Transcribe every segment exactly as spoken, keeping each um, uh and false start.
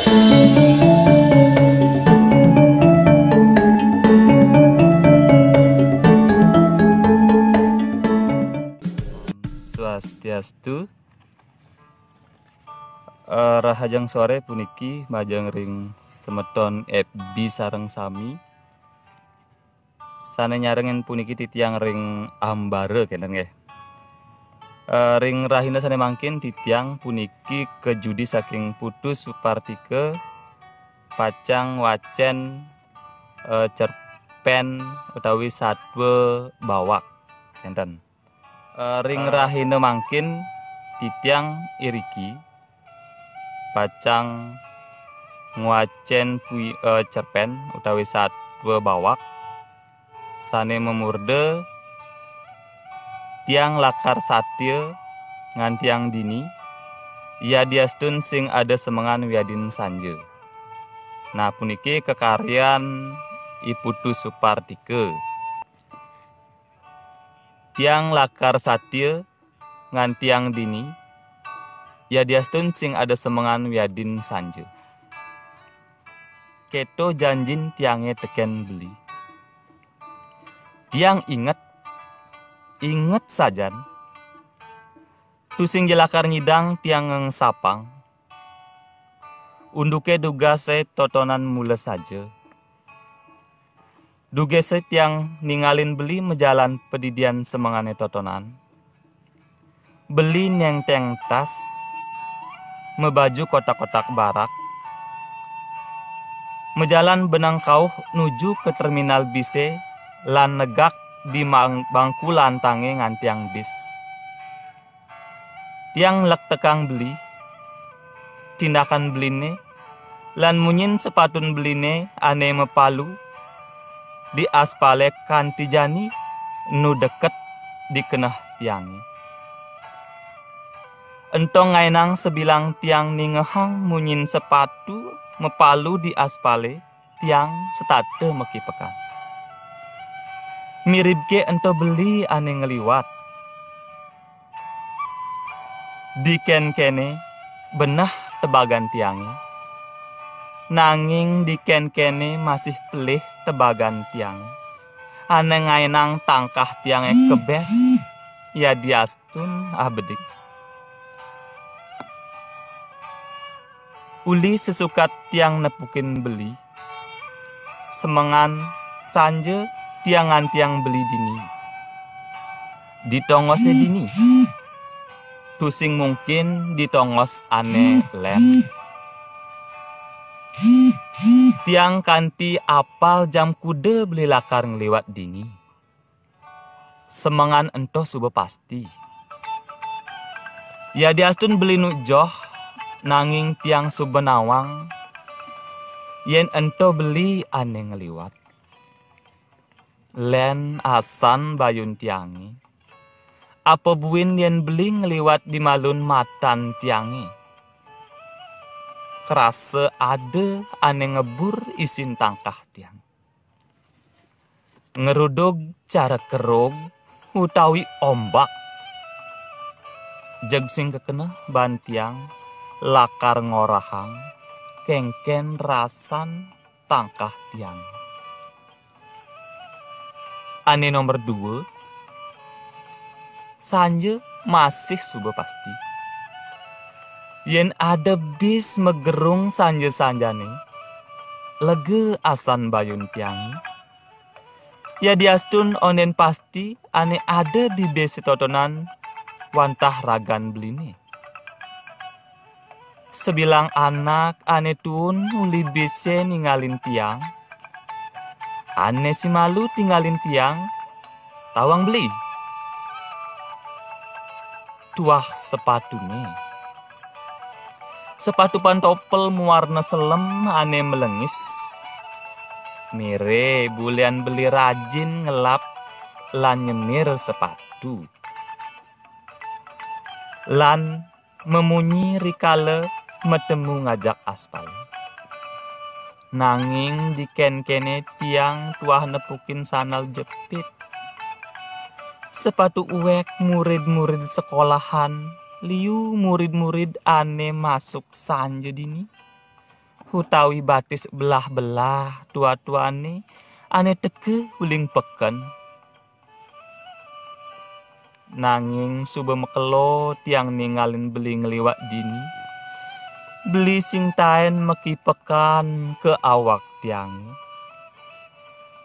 Swastiastu. Eh, rahajeng sore puniki majeng ring semeton F B sareng sami. Sane nyarengin puniki titiang ring ambara kenten nggih. Eh, ring rahina sane mangkin titiang puniki kajudi saking Putu Supartika pacang wacen, eh, cerpen utawi satwa bawak kenten. Eh, ring rahina mangkin titiang iriki pacang ngwacen pui-, eh, cerpen utawi satwa bawak sane mamurda Tiang Lakar Satya Ngantiang Dini, yadiastun sing ada semengan wiadin sanja. Nah, puniki kekaryan I Putu Supartika. Tiang lakar satya ngantiang dini, yadiastun sing ada semengan wiadin sanja. Keto janjin tiange teken beli. Tiang inget, inget sajan. Tusing ja lakar nyidang tiang ngengsapang. Unduke dugase totonan mula saja. Dugese tiang ningalin beli majalan padidian semengane totonan. Beli nengteng tas, mabaju kotak-kotak barak, majalan benang kauh nuju ke terminal bise lan negak di mang-, bangku lantange ngantiang bis. Tiang nlektekang beli, tindakan beline, lan munyin sepatun beline ane mapalu di aspale kanti jani nu deket di keneh tiange. Ento ngaenang sabilang tiang ningehang munyin sepatu mapalu di aspale, tiang setata makipekan. Miribke ento beli ane ngliwat. Diken-kene beneh tebagan tiange, nanging diken-kene masih pelih tebagan tiange, ane ngaenang tangkah tiange kebes, yadiastun abedik. Uli sesukat tiang nepukin beli, semengan sanja tiang ngantiang beli dini. Di tongose dini. Tusing mungkin di tongos ane len. Tiang kanti apal jam kuda beli lakar ngliwat dini. Semengan ento suba pasti. Yadiastun beli nu joh, nanging tiang suba nawang yen ento beli ane ngliwat. Len asan bayun tiange. Apa buin yen beli ngliwat di malun matan tiange? Krasa ada ane ngebur isin tangkah tiang. Ngrudug cara kerug utawi ombak. Jeg sing kakeneh baan tiang lakar ngorahang kenken rasan tangkah tiang. Ane nomor dua, sanja masih suba pasti. Yen ada bis magerung sanja-sanjane, lega asan bayun tiange. Yadiastun onden pasti ane ada di bis setotonan wantah ragan beline. Sabilang anak ane tuun uli bise ningalin tiang, ane simalu tingalin tiang, tawang beli. Tuah sepatune. Sepatu pantopel mawarna selem ane melengis. Mire bulian beli rajin ngelap lan nyemir sepatu. Lan memunyi rikala matemu ngajak aspal. Nanging diken-kene tiang tuah nepukin sandal jepit. Sepatu uwek murid-murid sekolahan, liu murid-murid ane masuk sanja dini. utawi batis belah-belah tua-tuane ane teka uling peken. Nanging suba makelo tiang ningalin beli ngliwat dini, beli sing taen makipekan ka awak tiange.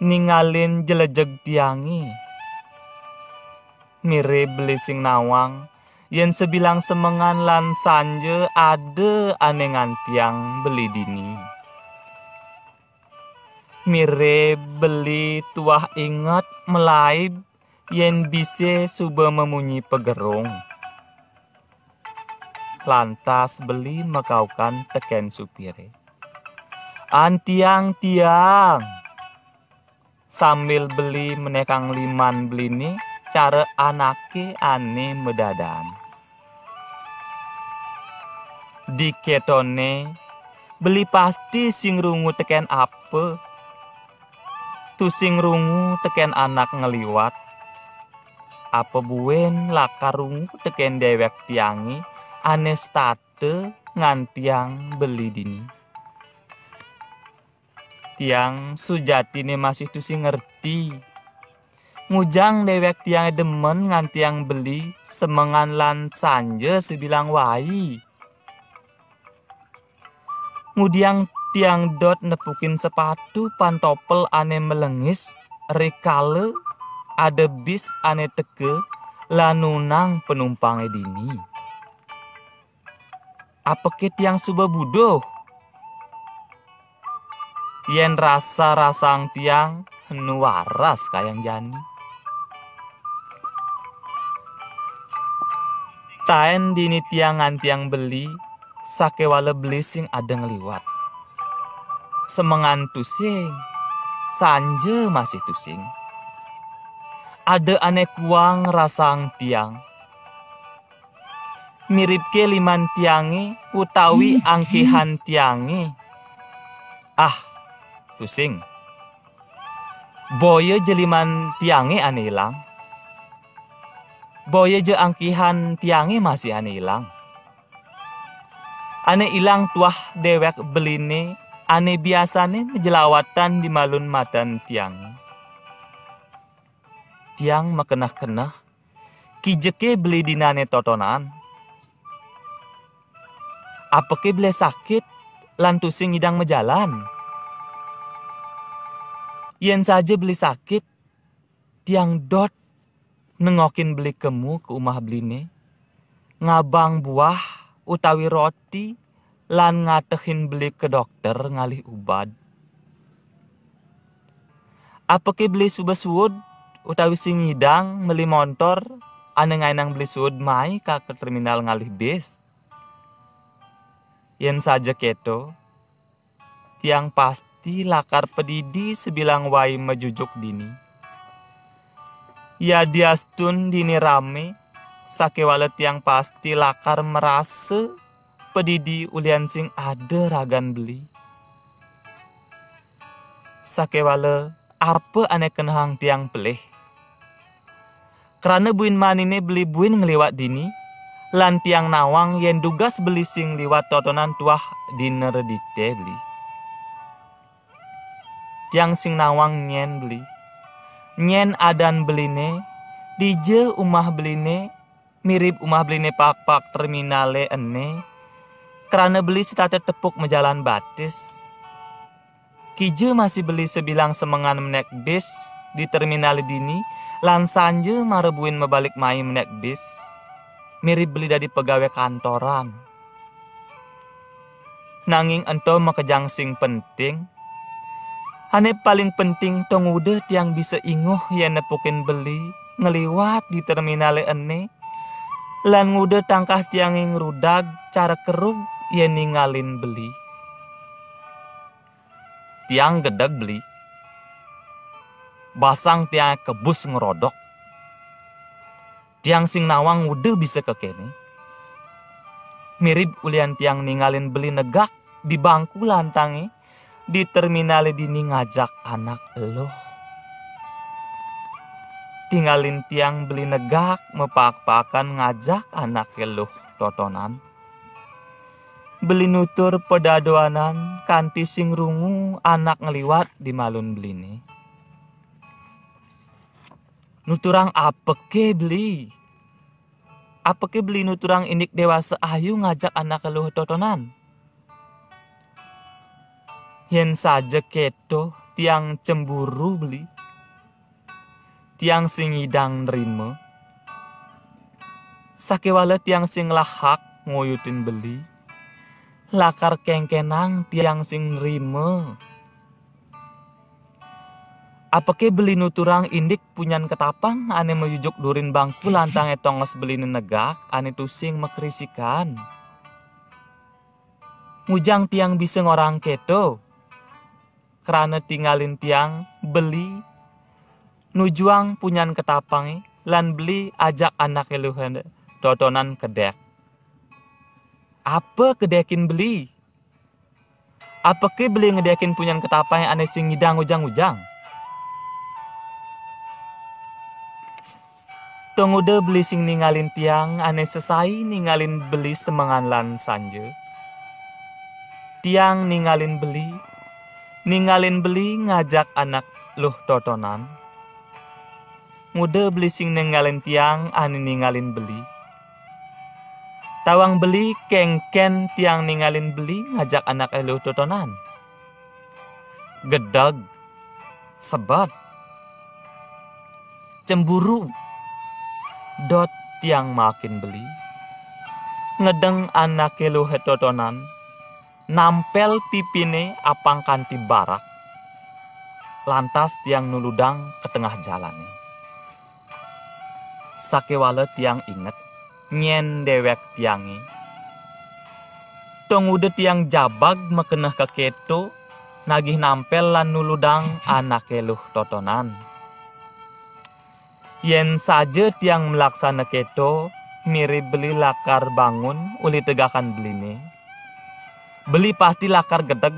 Ningalin jelejeg tiange. Mirib beli sing nawang, yen sabilang semengan lan sanja ada ane ngantiang beli dini. Mirib beli tuah inget malaib yen bise suba mamunyi pagerung. Lantas beli makaukan teken supire, "Antiang tiang." Sambil beli menekang liman beline cara anake ane madadan. Diketone beli pasti sing rungu teken apa. Tusing rungu teken anak ngliwat. Apa buin lakar rungu teken dewek tiange ane setata ngantiang beli dini. Tiang sujatine masih tusing ngerti. Ngujang dewek tiange demen ngantiang beli semengan lan sanja sabilang wai. Ngudiang tiang dot nepukin sepatu pantopel ane melengis rikala ada bis ane teka lan nunang penumpange dini. Apake tiang suba buduh? Yen rasa-rasang tiang enu waras kayang jani. Taen dini tiang ngantiang beli, sakewala beli sing ada ngliwat. Semengan tusing, sanja masih tusing. Ada ane kuang rasang tiang. Miribke liman tiange utawi angkihan tiange. Ah, tusing. Boya ja liman tiange ane ilang. Boya ja angkihan tiange masih ane ilang. Ane ilang tuah dewek beline ane biasane majelawatan di malun matan tiange. Tiang makeneh-keneh, kijake beli dinane totonan? Apake beli sakit lan tusing nyidang majalan? Yen saja beli sakit, tiang dot nengokin beli kemu ka umah beline, ngabang buah utawi roti, lan ngatehin beli ka dokter ngalih ubad. Apake beli suba suud utawi sing nyidang meli montor ane ngaenang beli suud mai ka, ka terminal ngalih bis? Yen saja keto, tiang pasti lakar padidi sabilang wai majujuk dini. Yadiastun dini rame, sakewala tiang pasti lakar marasa padidi ulihan sing ada ragan beli. Sakewala apa ane kenehang tiang pelih? Krana buin manine beli buin ngliwat dini, lan tiang nawang yen dugas beli sing liwat totonan tuah dina redite beli. Tiang sing nawang nyen beli. Nyen adan beline, dija umah beline, mirib umah beline paak-paak terminale ene, krana beli setata tepuk majalan batis. Kija masih beli sabilang semengan menek bis di terminale dini, lan sanja mara buin mabalik mai menek bis, mirib beli dadi pegawe kantoran. Nanging ento makejang sing penting. Ane paling penting to nguda tiang bisa inguh yen nepukin beli ngliwat di terminale ene, lan nguda tangkah tiange ngrudag cara kerug yen ningalin beli. Tiang gedeg beli. Basang tiange kebus ngrodok. Tiang sing nawang nguda bisa kekene. Mirib ulihan tiang ningalin beli negak di bangku lantange di terminale dini ngajak anak eluh. Tingalin tiang beli negak mapaak-paakan ngajak anak eluh totonan. Beli nutur pedadoanan kanti sing rungu anak ngliwat di malun beline. "Nuturang apake, Beli? Apake Beli nuturang indik dewasa ayu ngajak anak eluh totonan?" "Yen saja keto, tiang cemburu, Beli. Tiang sing ngidang nrima. Sakewala tiang sing nglahak ngoyutin Beli, lakar kengkenang tiang sing nrima. Apake Beli nuturang indik punyan ketapang ane majujuk durin bangku lantange tongos Beline negak ane tusing makrisikan? Ngujang tiang bisa ngorahang keto, krana tingalin tiang Beli nujuang punyan ketapange lan Beli ajak anak eluhe totonan kedek." "Apa kedekin Beli? Apake Beli ngedekin punyan ketapange ane sing ngidang ujang-ujang? Tong uda Beli sing ningalin tiang ane sesai ningalin Beli semengan lan sanja. Tiang ningalin Beli, ningalin Beli ngajak anak luh totonan. Nguda Beli sing ningalin tiang ane ningalin Beli. Tawang Beli kengken tiang ningalin Beli ngajak anak eluh totonan? Gedeg, sebet, cemburu, dot tiang makin Beli. Ngedeng anake luh totonan, nampel pipine apang kanti barak. Lantas tiang nuludang ka tengah jalane. Sakewala tiang inget nyen dewek tiange, tong uda tiang jabag makeneh ka keto, nagih nampel lan nuludang anake luh totonan. Yen saja tiang malaksana keto, mirib Beli lakar bangun uli tegakan Beline. Beli pasti lakar gedeg,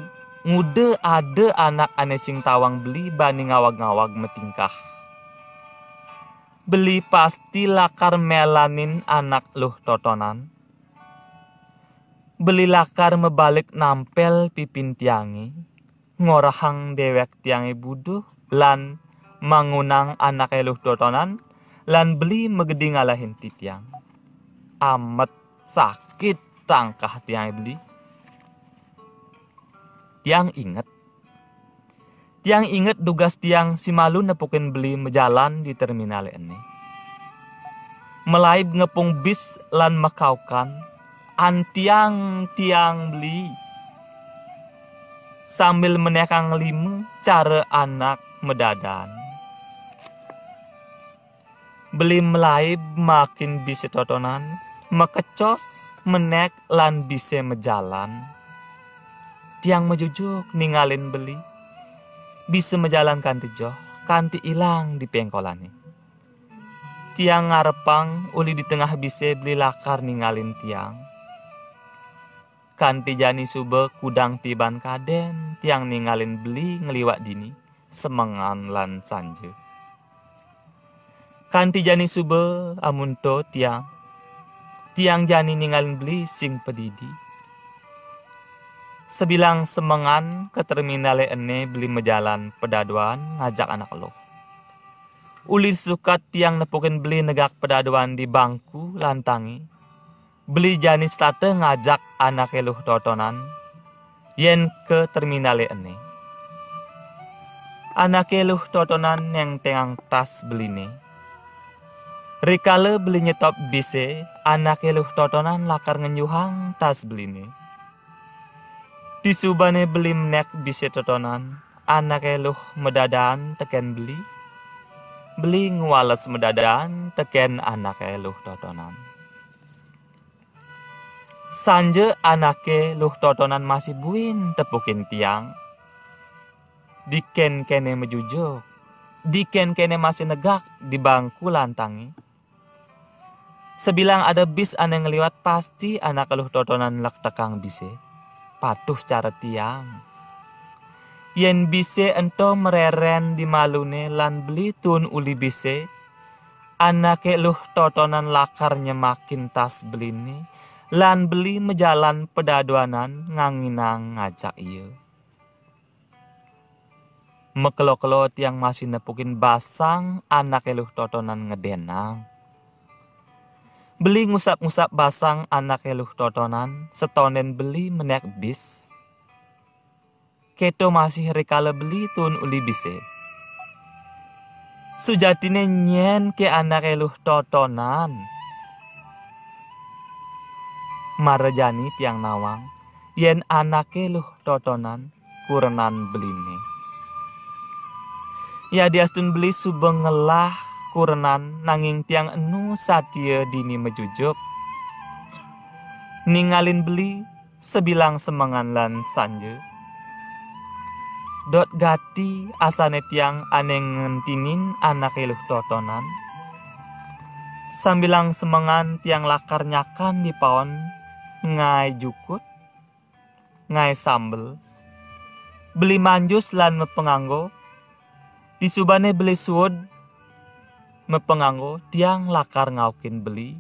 nguda ada anak ane sing tawang Beli bani ngawag-ngawag matingkah. Beli pasti lakar melanin anak luh totonan. Beli lakar mabalik nampel pipin tiange, ngorahang dewek tiange buduh lan mangunang anake luh totonan, lan Beli magedi ngalahin titiang. Amet sakit tangkah tiange Beli. Tiang inget. Tiang inget dugas tiang si malu nepukin Beli majalan di terminale ene. Malaib ngepung bis lan makaukan, "Antiang tiang Beli," sambil menekang lima cara anak medadan. Beli malaib makin bise totonan, makecos, menek lan bise majalan. Tiang majujuk ningalin Beli. Bise majalan kanti joh, kanti ilang di pengkolane. Tiang ngarepang uli di tengah bise Beli lakar ningalin tiang. Kanti jani suba kudang tiban kaden tiang ningalin Beli ngliwat dini, semengan lan sanja. Kanti jani suba amun to tiang, tiang jani ningalin Beli sing padidi. Sabilang semengan ka terminale ene Beli majalan padaduan ngajak anak eluh. Uli sukat tiang nepukin Beli negak padaduan di bangku lantange, Beli jani setata ngajak anake luh totonan yen ka terminale ene. Anake luh totonan nengtengang tas Beline. Rikala Beli nyetop bise, anake luh totonan lakar ngenjuhang tas Beline. Disubane Beli menek bise totonan, anake luh medadan teken Beli. Beli ngwales medadan teken anake luh totonan. Sanja anake luh totonan masih buin tepukin tiang. Diken kene majujuk, diken kene masih negak di bangku lantange. Sabilang ada bis ane ngliwat, pasti anake luh totonan lektekang bise. Patuh cara tiang. Yen bise ento mereren di malune lan Beli tuun uli bise, anake luh totonan lakar nyemakin tas Beline Lan beli majalan padaduanan nganginang ngajak ia. Makelo-kelo tiang masih nepukin basang anake luh totonan ngedenang. Beli ngusap-ngusap basang anake luh totonan, setonden beli menek bis. Keto masih rikala beli tuun uli bise. Sujatine nyen ke anake luh totonan. Mara jani tiang nawang, yen anake luh totonan kurenan beline. Yadiastun beli suba ngelah kurenan, nanging tiang enu satia dini majujuk. Ningalin beli sabilang semengan lan sanja. Dot gati asane tiang ane ngentinin anake luh totonan. Sambilang semengan tiang lakar nyakan di paon ngae jukut, ngae sambel. Beli manjus lan mapanganggo. Disubane beli suud mapanganggo, tiang lakar ngaukin beli,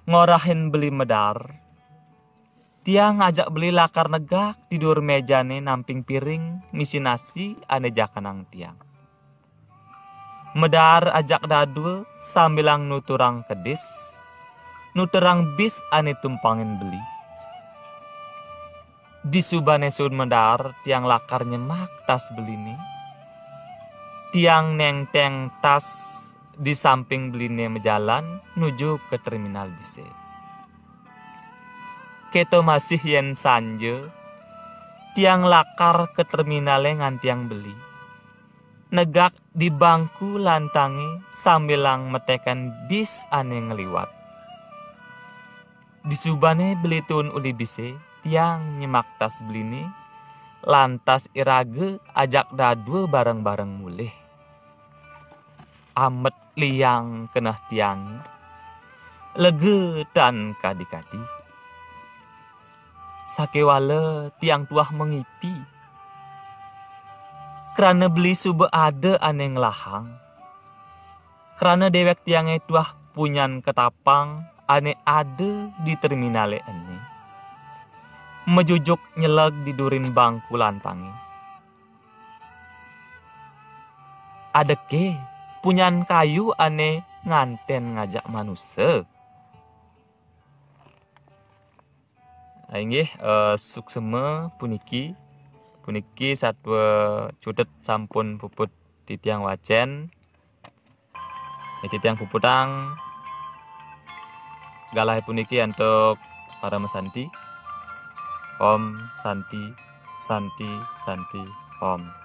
ngorahin beli medar. Tiang ngajak beli lakar negak di duur mejane namping piring misi nasi ane jakanang tiang. Medar ajak dadua sambilang nuturang kedis, nuturang bis ane tumpangin beli. Disubane suud medar, tiang lakar nyemak tas beline. Tiang nengteng tas di samping beline majalan nuju ke terminal bise. Keto masih yen sanja, tiang lakar ke terminale ngantiang beli. Negak di bangku lantange sambilang metekan bis ane ngliwat. Disubane beli tuun uli bise, tiang nyemak tas beline, lantas iraga ajak dadua bareng-bareng mulih. Amet liang keneh tiange, lega tan kadi-kadi. Sakewala tiang tuah mangipi. Krana beli suba ada ane nglahang. Krana dewek tiange tuah punyan katapang ane ada di terminale ene. Majujuk nyeleg di durin bangku lantange. Adake punyan kayu ane nganten ngajak manusa? Ah, inggih, eh, suksema puniki. Puniki satua cutet sampun puput titiang wacen. Niki tiang puputang galahe puniki antuk parama santi. Om Santi, Santi, Santi, Om.